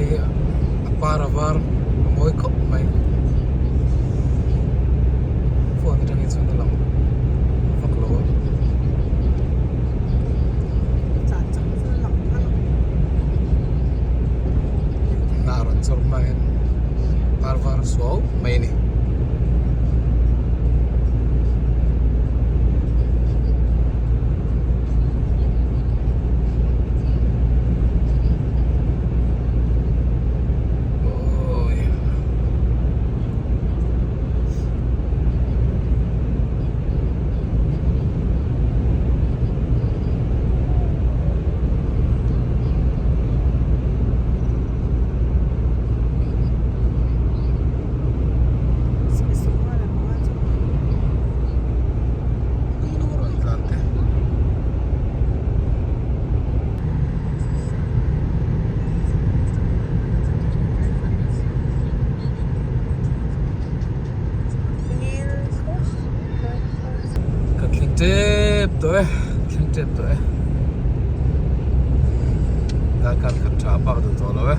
hi a par a var a mawi khawp mai phone atang hi chuan a lang vak lo a. Hnah rawn chawrh hma hian par var suau mai a ni. Kan thleng tep tawh e thleng tep tawh e darkar khat tha bak duh tawh lo e.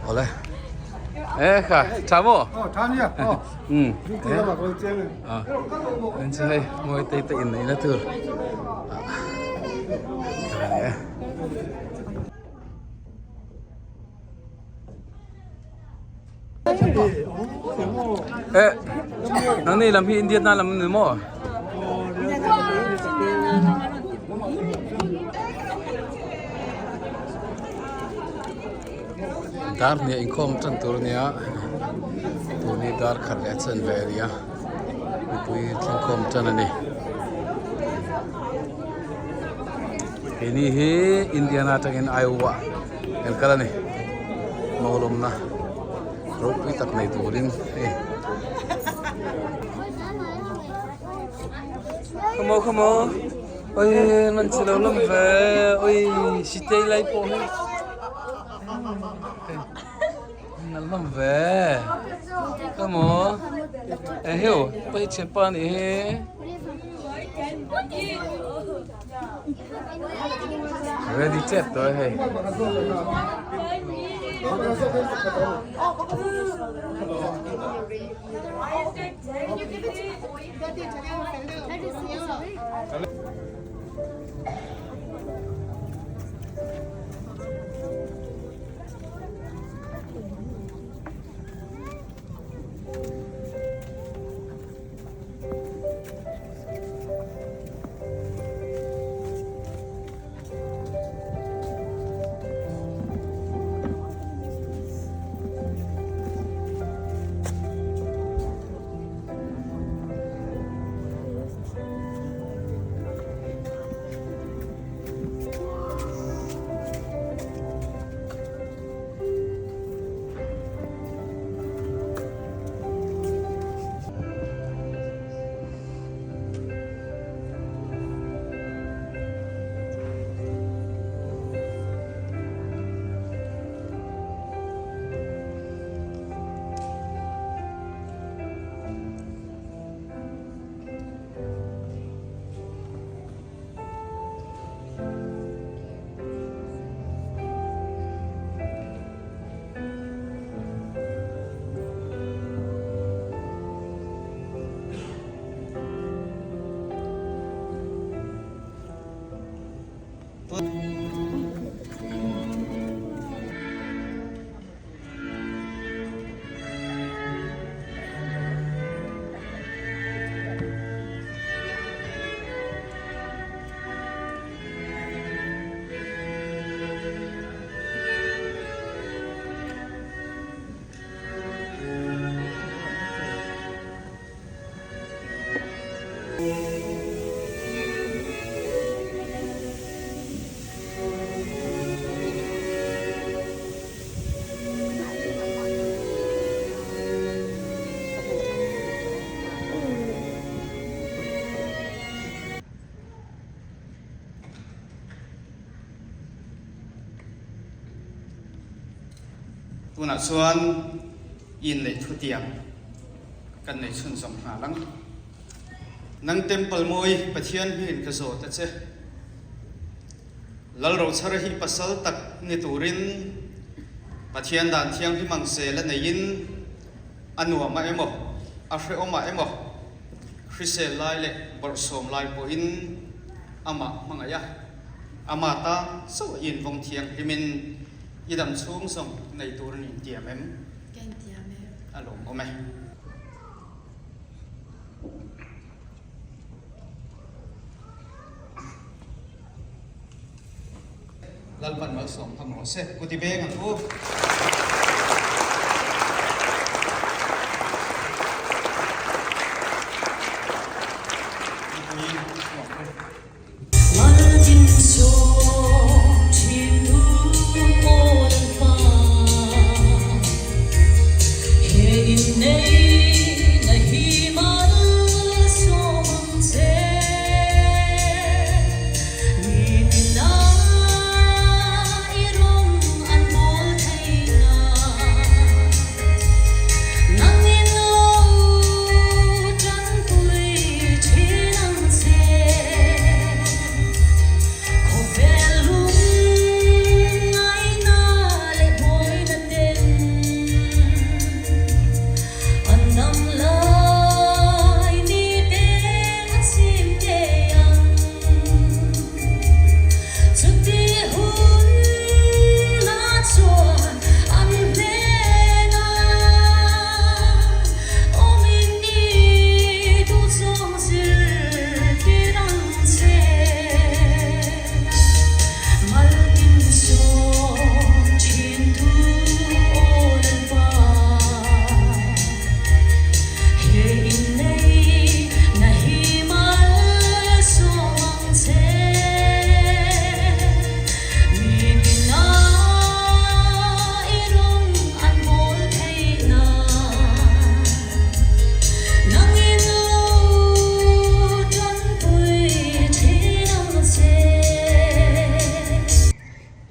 Awle e kha tha maw? Aw tha nia aw. Um. Duty lamah ka lo cheng e. A an chu hei mawi te te inneihna tur a ni e. E nang nei lam hi India na lam ni maw? Dar hniah inkhawm tan tur a nia tun hi dar khat leh a chen ve a nia mipui thlengkhawm tan a ni keini hi Indiana atangin Iowa kan kal a ni mawlawmna ropui tak nei turin hei khawmaw khawmaw oi man chhe lo lam ve oi sitei lai pawh hi. Nalh hlawm ve ka maw eheu pawh hi thianpa a nih hi ready tep tawh e hei. Tunah chuan inneih thutiang kan nei chhunzawm nghal ang. Nang Temple mawi Pathian hmingin ka zawt a che. Lalrochhara hi pasal tak ni turin Pathian dan thianghlim ang zel a neiin a nuam a emaw, a hrehawm a emaw, hrisel lai leh bawrhsawm lai pawhin amah hmangaih a, ama tan chauh a invawng thianghlimin i dam chhung zawng nei tur a ni intiam em? Ka intiam e. A lawmawm e. Lalpan malsawm tham rawh se. Pu Tibeng ang u. Mipui chhuak te.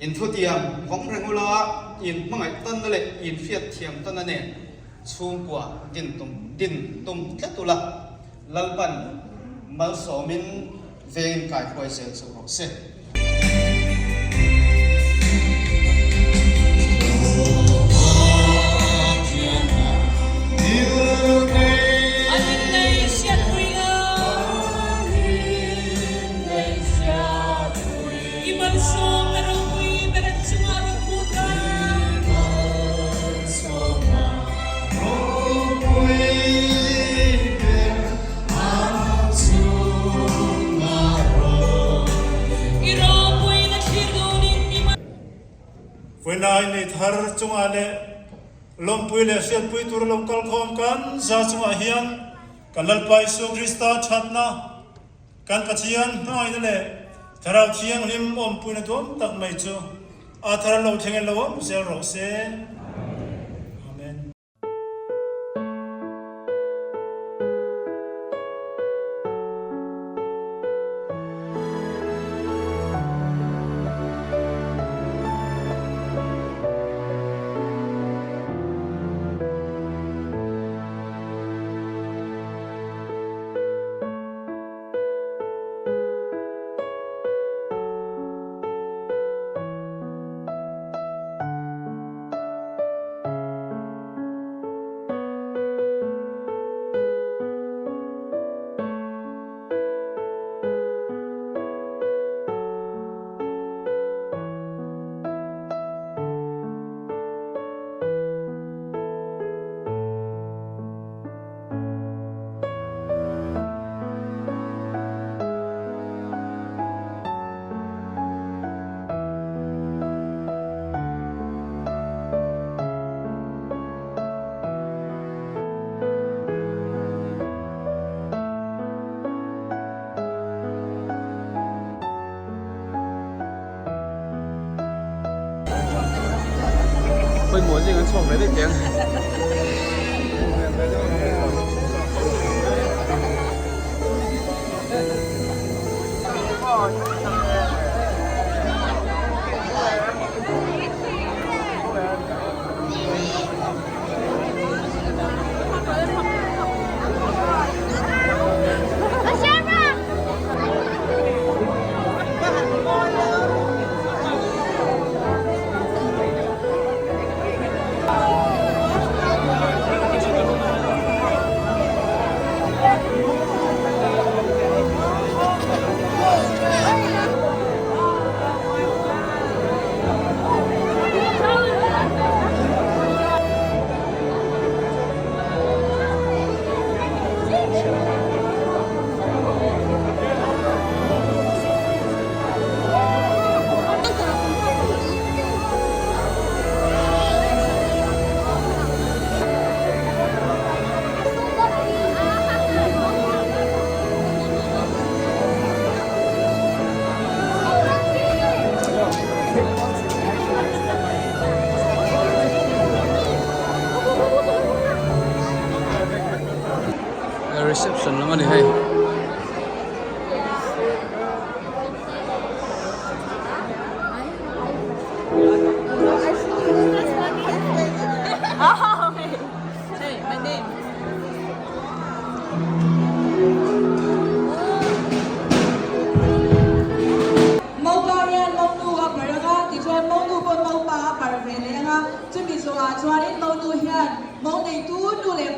In thutiam vawng reng ula, in hmangaih tawnna leh in hriat thiam tawnna nen chhungkua din tum din tum tlat ula, Lalpan malsawmin vengin kaihruai zel chauh rawh se. Vawihnai nei thar chungah leh lawmpui leh hriatpui tur lo kalkhawm kan za chungah hian kan Lalpa Isua Krista thatna, kan Pathian hmangaihna leh Thlarau Thianghlim awmpuina duam tak mai chu a thar lo thleng in lo awm zel rawh se. Amen. Pawimawh zing an chhuak ve daih teh ang.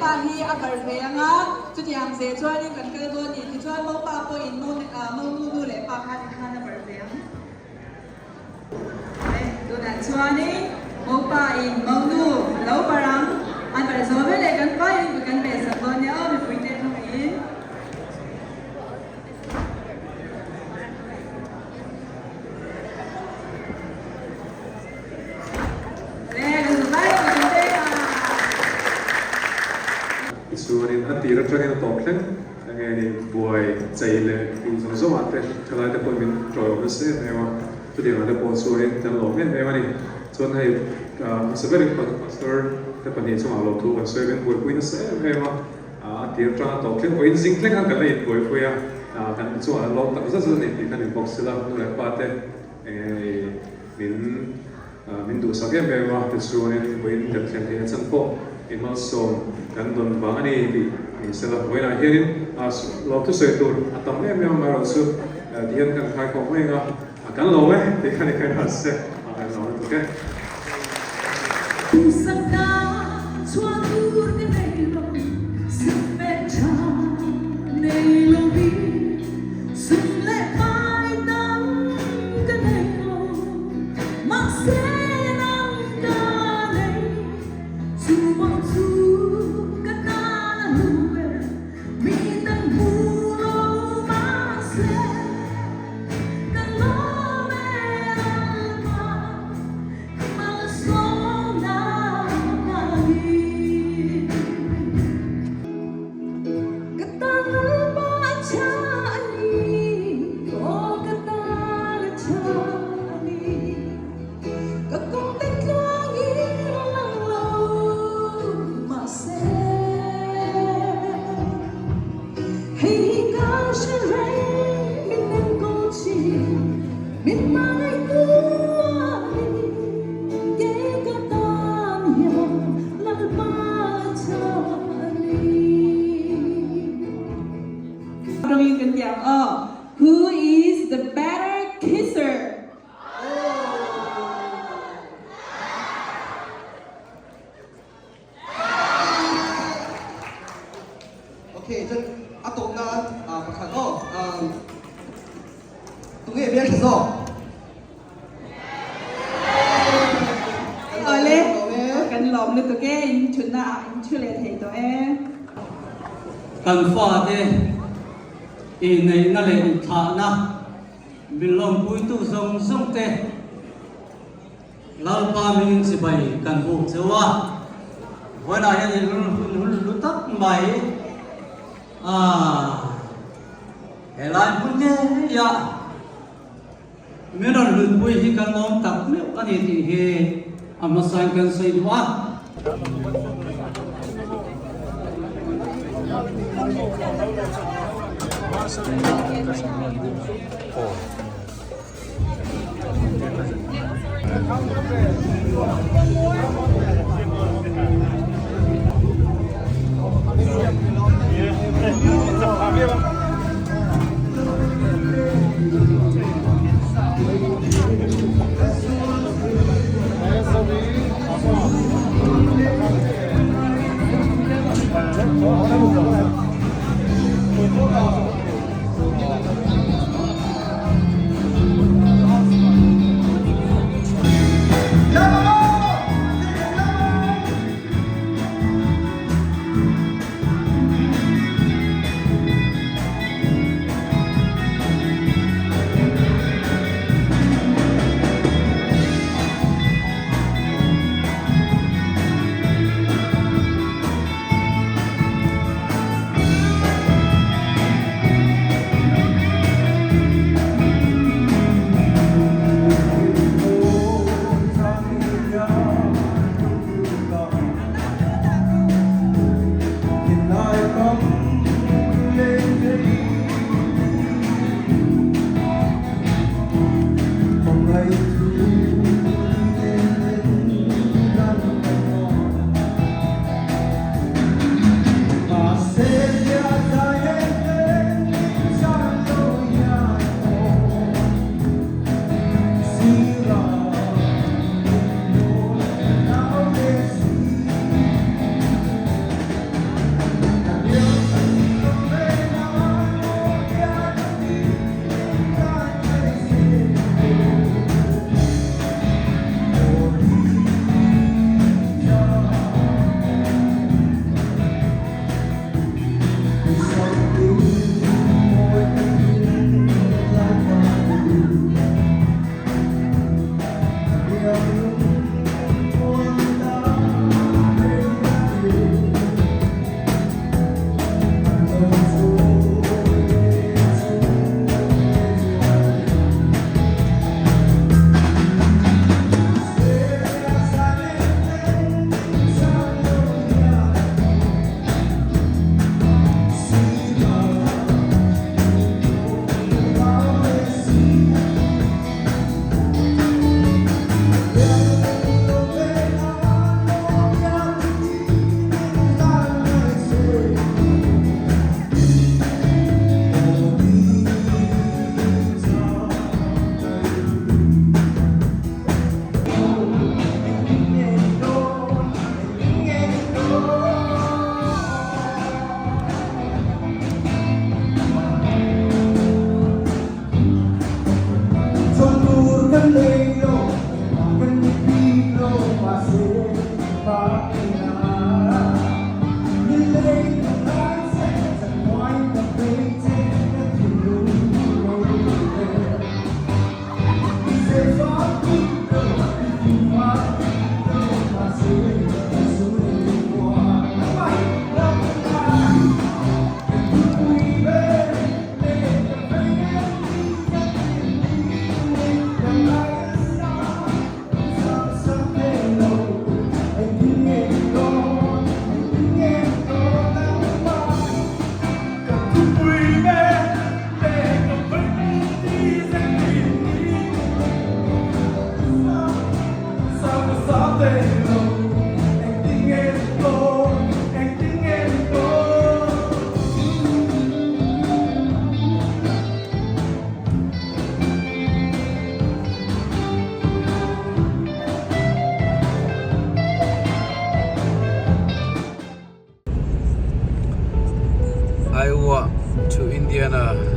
pa hi a barh ve ang a, chutiang ze chuanin kan kal dawn ni. Tichuan mopa pawhin mo monu nu leh pa khan khan a barh ve ang. Tunah chuanin mopa in monu a lo barh ang, an barh zawh veleh kan vaiin kut kan beh sak dawn nia aw mipuite khawngaihin. Tichuanin a tir atangin a tawp thleng enge ni buai chei leh tih zawng zawng ah te thalai te pawhin min tawiawm nasa em em a, chutiang ah te pawh chuanin kan lawm em em a ni. Chuan hei hmasa berin pastor te pahnih chungah lawmthu kan sawi a, min buaipui nasa em em a, a tir atang a tawp thleng pawhin zing thleng khan kan la inbuaipui a, kan chungah an lawm tak zet zet a ni tih kha ni bawk sela nu leh pa te Enge min min duhsak em em a, tichuanin vawiin kan thlen theihna chan pawh i malsawm kan dawn vang a ni tih ni sela. Vawiinah hianin lo thusawi tur a tam em em amaherawhchu ti hian kan khai khawm mai ang a, kan lo e tih kha ni kha in se kan lo lutuk e. Duhsakna chhuah tur ka nei lo, sum tha nei lo bik. Sum leh pai tam ka nei lo, mahse nang ka nei. Chu mawlh chu ka tan a hlu ber, mi dang hmu lo mahse ka lawm e Lalpa, ka malsawmna vangin. Ka tan Lalpa a tha a ni, aw ka tan a tha a ni. Ka kawng te tluangin a lang lo mahse, hei hi ka hre reng min enkawl thin, min hmangaihtu a ni. Kei ka tan hian Lalpa a tha a ni. Tawngin kan ti ang aw, Who is the better kisser? Okay, chuan a tawp nan pakhat aw, tunge bial tha zawk? Awle, kan lawm lutuk e, in thutna ah in thu leh thei tawh e. Kan fate inneihna leh inthlahna min lawmpuitu zawng zawng te Lalpa mingin chibai kan buk cheu a, vawiinah hian in hun hlu tak mai a helai hmun ngei ah Min rawn hlutpui hi kan lawm tak meuh a ni tih hi a hmasain kan sawi duh a.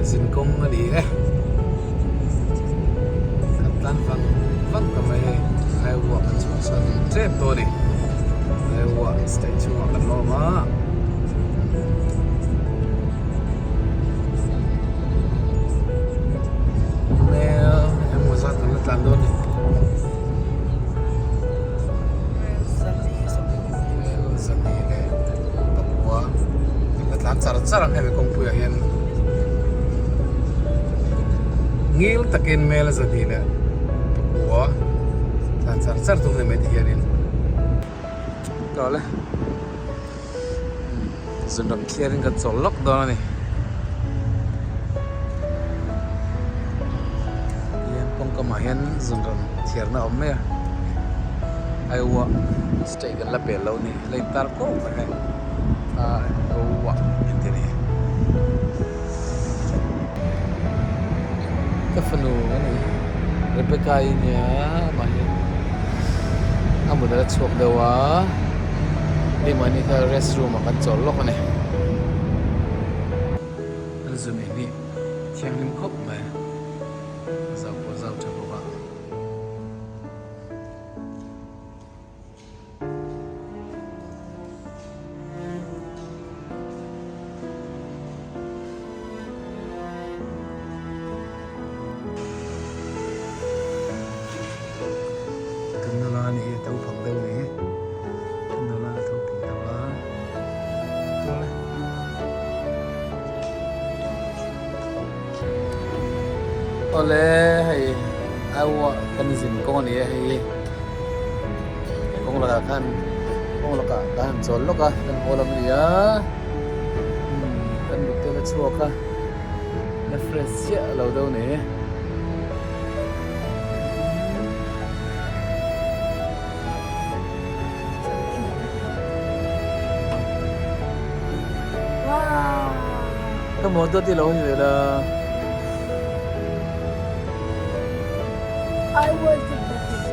Zinkawng a ni e. Kan tlan vang vang ta mai hei. Iowa kan chhuah sawn tlem dawn a ni. Iowa state chhungah kan lawm a. Mel engmaw zat kan la tlan dawn a ni. Mel zali leh pakua kan la tlan char char ang hemi kawngpuiah hian ngil takin mel zali leh pakua tlan char char tum ni mai ti hianin tawlh e. Zunram thiarin kan chawl lawk dawn a ni. Tihian kawngkamah hian zunram thiarna a awm mai a. Iowa state kan la pel lo a ni. La intar kuau mai hei. Iowa engti a ni. Ka fanu a ni Rebecca i nia amah hi a mut a chhuak deuh a hei mahni kha rest room ah kan chawl lawk a ni an zun ei hi thianghlim khawp mai a zau pawh a zau tha bawk a. Kan nula a nih hi a tho phang deuh a nih hi kan nula a tho phang deuh a chuan awle hei Iowa kan zin kawng a ni a hei. Kawng lakah khan kawng lakah kan han chawl lawk a kan haw lam a ni a umm kan mut te la chhuak a la fresh chiah lo deuh ni. Ka motor te lo ni ve la. I was the best.